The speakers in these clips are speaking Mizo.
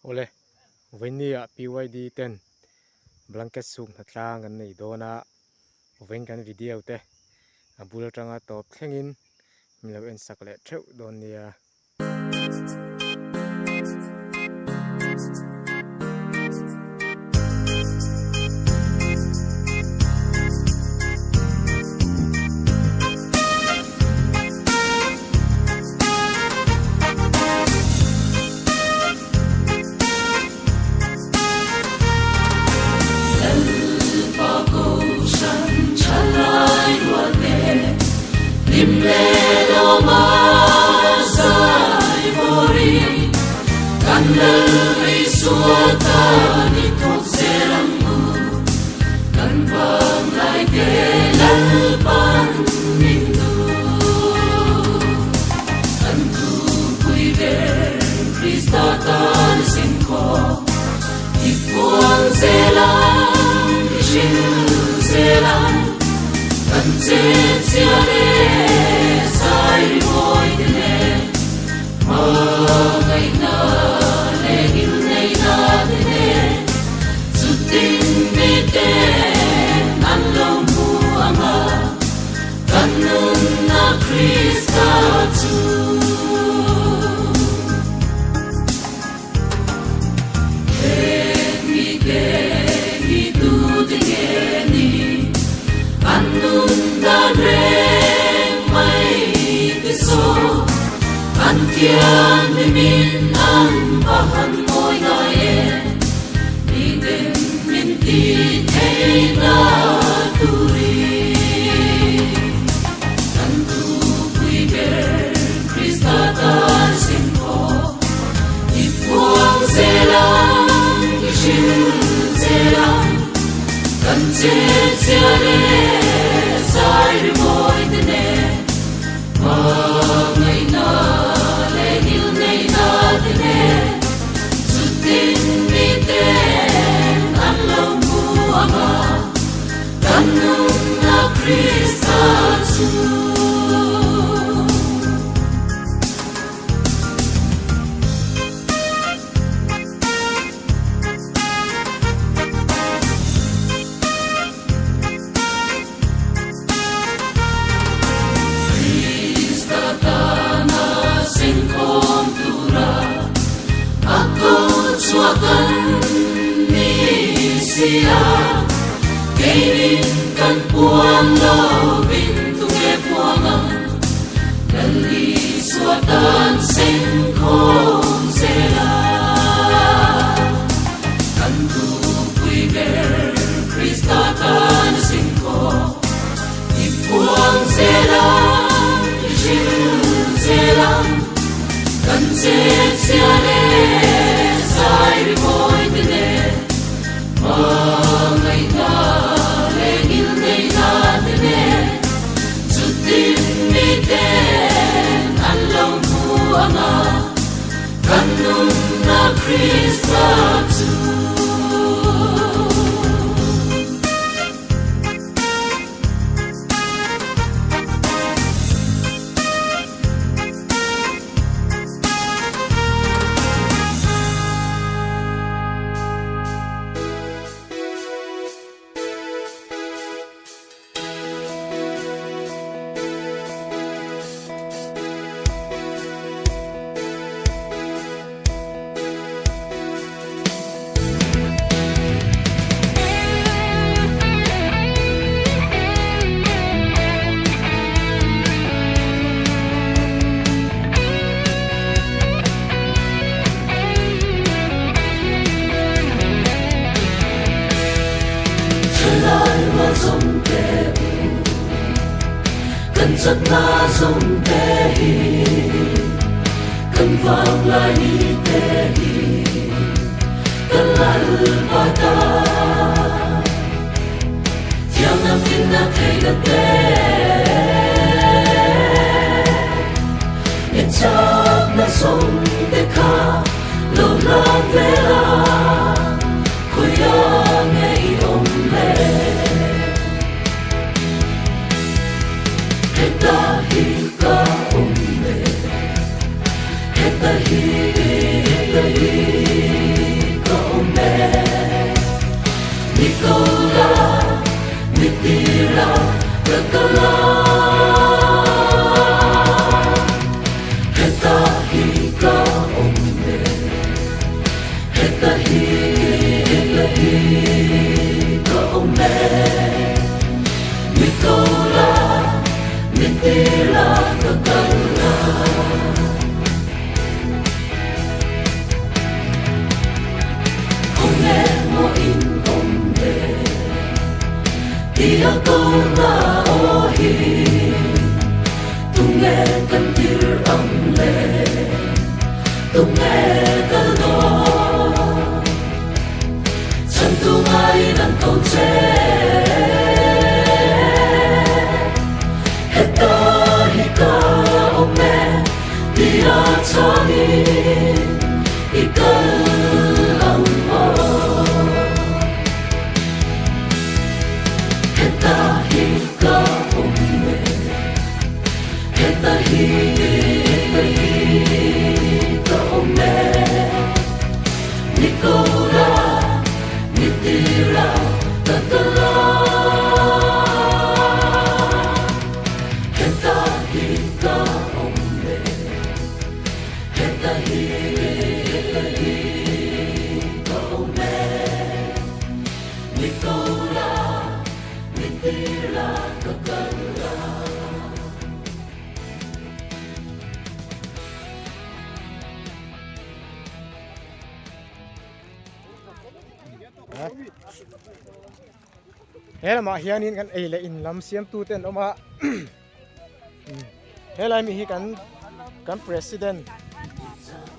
Awle, vawinia PYD ten blanket suk hnatlang an nei dawn a, vawiin kan video te a bul atanga tawp thlengin min lo en sak leh theuh dawn nia. Lalpa Kohhran thalai ruate hlim leh lawma zai vawrin kan Lal Isua tan i thawk zel ang u. Kan vanglai te Lalpan min duh. Kan thupui ber Krista tan sinkhawm i puang zel ang, i hrilh zel ang. Kan chetchhia leh zai rimawi te nen hmangaihna leh ngilneihna te nen chutin miten an lo hmu ang a, kan nunna Krista chu. Heng mite hi tute nge ni? An nun dan reng mai te saw an thianghlimin an va han mawi ngai em? Miten min ti thei na turin kan thupui ber Krista tan sinkhawm i puang zel ang, i hrilh zel ang. Kan chetchhia leh zai rimawi te nen hmangaihna leh ngilneihna te nen chutin miten an lo hmu ang a, kan nunna Krista chu. Krista tana sengkhawm tura a ko chhuak an ni si a, keinin kan puan lovin tunge puang ang? Lalisua tan sengkhawm zel a, kan thupui ber Krista tan sengkhawm i puang zel a, i hrilh zel ang. Kan chetchhia leh zai rimawi te nen hmangaihna leh ngilneihna te nen Chutin miten an lo hmu ang a, kan nunna Krista chu. Thalai rual zawm te u, kan chakna zawm te hi, kan vanglai ni te hi, kan Lalpa ta. Thiamna finna theihna te, i chakna zawm te kha lo hlan ve la. Khawiah nge i awm le? Heta hi ka awm le? Heta hi, heta hi. hi ka awm e Mi ko la mi ti la ka kal la Khawnge maw in awm ve Tia ko na aw hi Tunge kan tir ang le Tunge kal dawn Chhan tu ngaiin an ko che Heta hi ka awm e Tia chuanin i kal ang aw Heta hi ka awm e Heta hi heta hi ka awm e Ni ko la ni ti la ka kal a Heta hi ka awm e Heta hi heta hi ka awm e Ni ko la ni ti la ka kal a. He lamah hianin kan ei leh in lam siamtu te an awm a helai mi hi kan kan president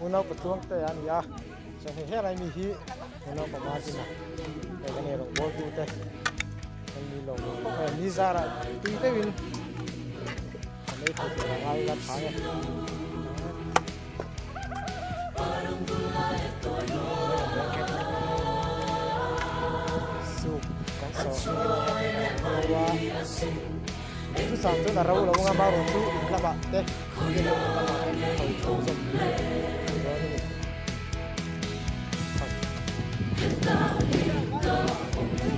unau patluang te a ni a chuan hei helai mi hi unau panga chin a hei kan ei rawng bawl tu te an ni lo hei ni zarah tui deuhin kan ei thei tur a ngai ila tha e. Soup kan sawh hi a chusang chuan a ro lo anga marawh chu in lamah te in lamah te ho chho zawk a ni dawn a ni.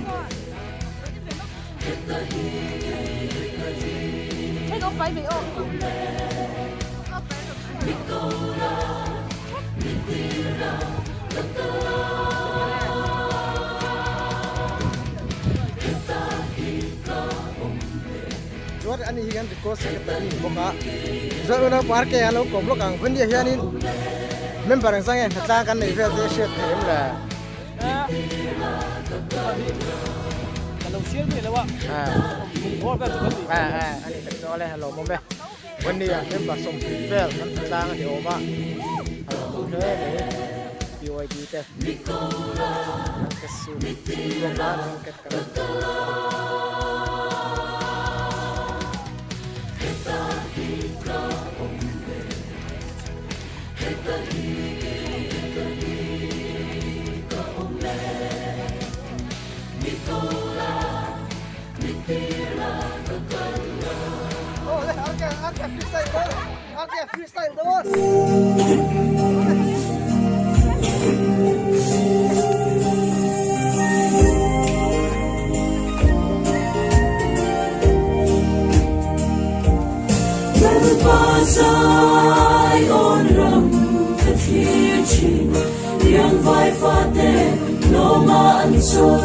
Chuan ani hi kan record secretary ni bawk a chuan unau park e an lo kawm lawk ang vania hianin member ang zang e hnatlang kan neih vel te hriat theih em le. Ka lo sial mai lo a kum bawr vel chu kan ni ani tak chu ale a lawmawm e vania member sawmhnih vel kan hnatlang a ni awm a a lawmawm hle mai PYD te an ka su bawk a blanket kan Lalpa Zion ram ka thlir thin, liang vai fate lawma an chawl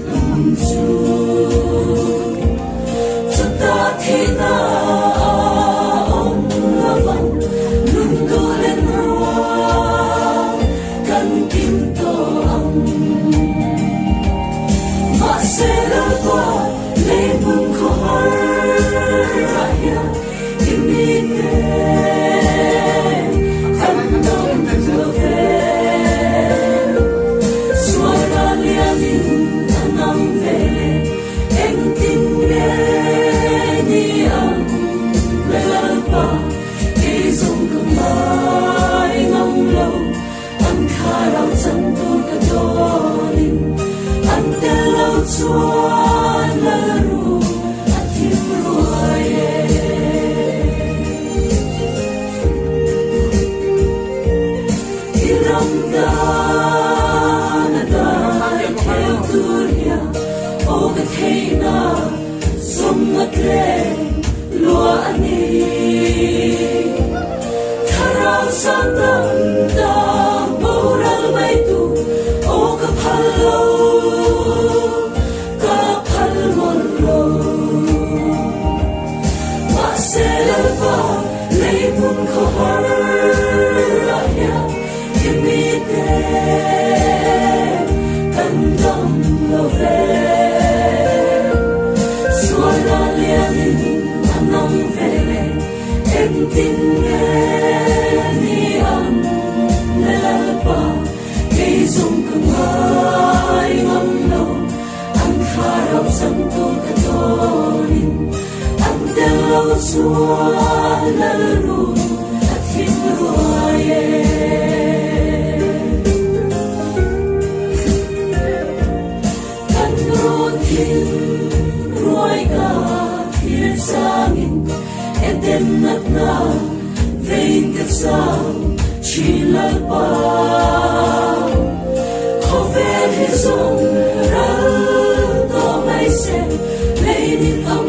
tum chu. Chutah thihna a awm lovang, nun duh len rual kan kim tawh ang. Mahse Lalpa lei hmun khawhar ah hian i mite kan dam lo ve. Sualna lianin a nam ve le engtin nge ni ang le Lalpa kei zawng ka ngai ngam lo. An thlarau chan tur ka dawnin an tel lo chuan Lalru a thim ruai e. I ram dan a dai khel tur hian aw ka theihna zawng a tlem lua a ni. Thlarau sang dam dam boral mai tu aw ka phal lo. kan dam lo ve. Sualna lianin a nang ve le, engtin nge ni ang le Lalpa, kei zawng ka ngai ngam lo, an thlarau chang tur ka dawnin, an tel lo chuan Lalrun a thim ruai e. Kan run thim ruai ka thlir changin Eden natna vein ka chau thin Lalpa. Khawvel hi zawng ral tawh mai se, lei min ang.